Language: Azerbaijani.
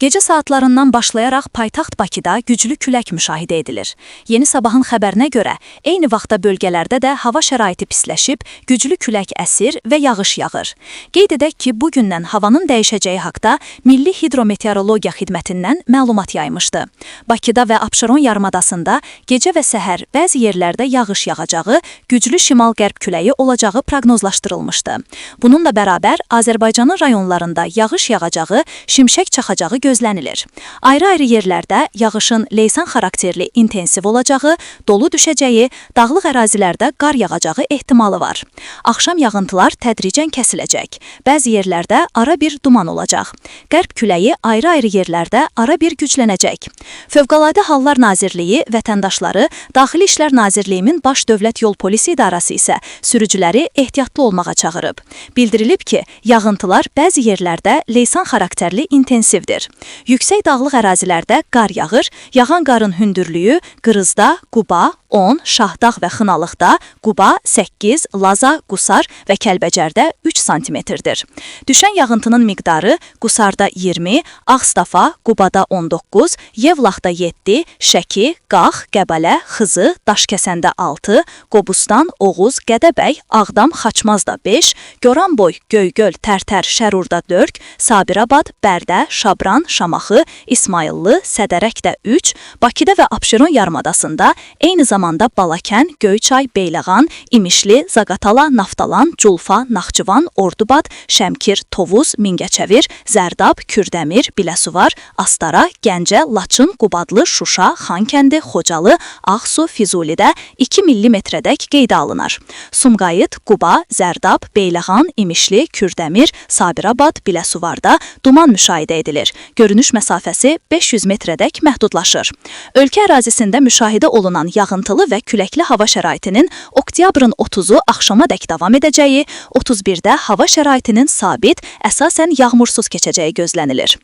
Gecə saatlarından başlayaraq paytaxt Bakıda güclü külək müşahidə edilir. Yeni Sabahın xəbərinə görə, eyni vaxtda bölgələrdə də hava şəraiti pisləşib, güclü külək əsir və yağış yağır. Qeyd edək ki, bu gündən havanın dəyişəcəyi haqda Milli Hidrometeorologiya Xidmətindən məlumat yaymışdı. Bakıda və Abşeron yarımadasında gecə və səhər bəzi yerlərdə yağış yağacağı, güclü şimal-qərb küləyi olacağı proqnozlaşdırılmışdı. Bununla bərabər Azərbaycanın rayonlarında yağış yağacağı, şimşək çaxacağı gözlənilir. Ayrı-ayrı yerlərdə yağışın leysan xarakterli intensiv olacağı, dolu düşəcəyi, dağlıq ərazilərdə qar yağacağı ehtimalı var. Axşam yağıntılar tədricən kəsiləcək. Bəzi yerlərdə ara bir duman olacaq. Qərb küləyi ayrı-ayrı yerlərdə ara bir güclənəcək. Fövqəladə Hallar Nazirliyi vətəndaşları, Daxili İşlər Nazirliyinin Baş Dövlət Yol Polisi İdarəsi isə sürücüləri ehtiyatlı olmağa çağırıb. Bildirilib ki, yağıntılar bəzi yerlərdə leysan xarakterli intensivdir. Yüksək dağlıq ərazilərdə qar yağır, yağan qarın hündürlüyü Qırızda, Quba, 10, Şahdağ və Xınalıqda, Quba 8, Laza, Qusar və Kəlbəcərdə 3 sm-dir. Düşən yağıntının miqdarı Qusarda 20, Ağstafa, Qubada 19, Yevlaxda 7, Şəki, Qax, Qəbələ, Xızı, Daşkəsəndə 6, Qobustan, Oğuz, Gədəbəy, Ağdam, Xaçmazda 5, Goranboy, Göygöl, Tərtər, Şərurda 4, Sabirabad, Bərdə, Şabran, Şamaxı, İsmayıllı, Sədərəkdə 3, Bakıda və Abşeron yarımadasında eyni zamanda Balakən, Göyçay, Beyləqan, İmişli, Zaqatala, Naftalan, Culfa, Naxçıvan, Ordubad, Şəmkir, Tovuz, Mingəçevir, Zərdab, Kürdəmir, Biləsuvar, Astara, Gəncə, Laçın, Qubadlı, Şuşa, Xankəndi, Xocalı, Ağsu, Füzulidə 2 millimetrədək qeydə alınar. Sumqayıt, Quba, Zərdab, Beyləqan, İmişli, Kürdəmir, Sabirabad, Biləsuvarda duman müşahidə edilir. Görünüş məsafəsi 500 metrədək məhdudlaşır. Ölkə ərazisində müşahidə olunan yağıntılı və küləkli hava şəraitinin oktyabrın 30-u axşamadək davam edəcəyi, 31-də hava şəraitinin sabit, əsasən yağmursuz keçəcəyi gözlənilir.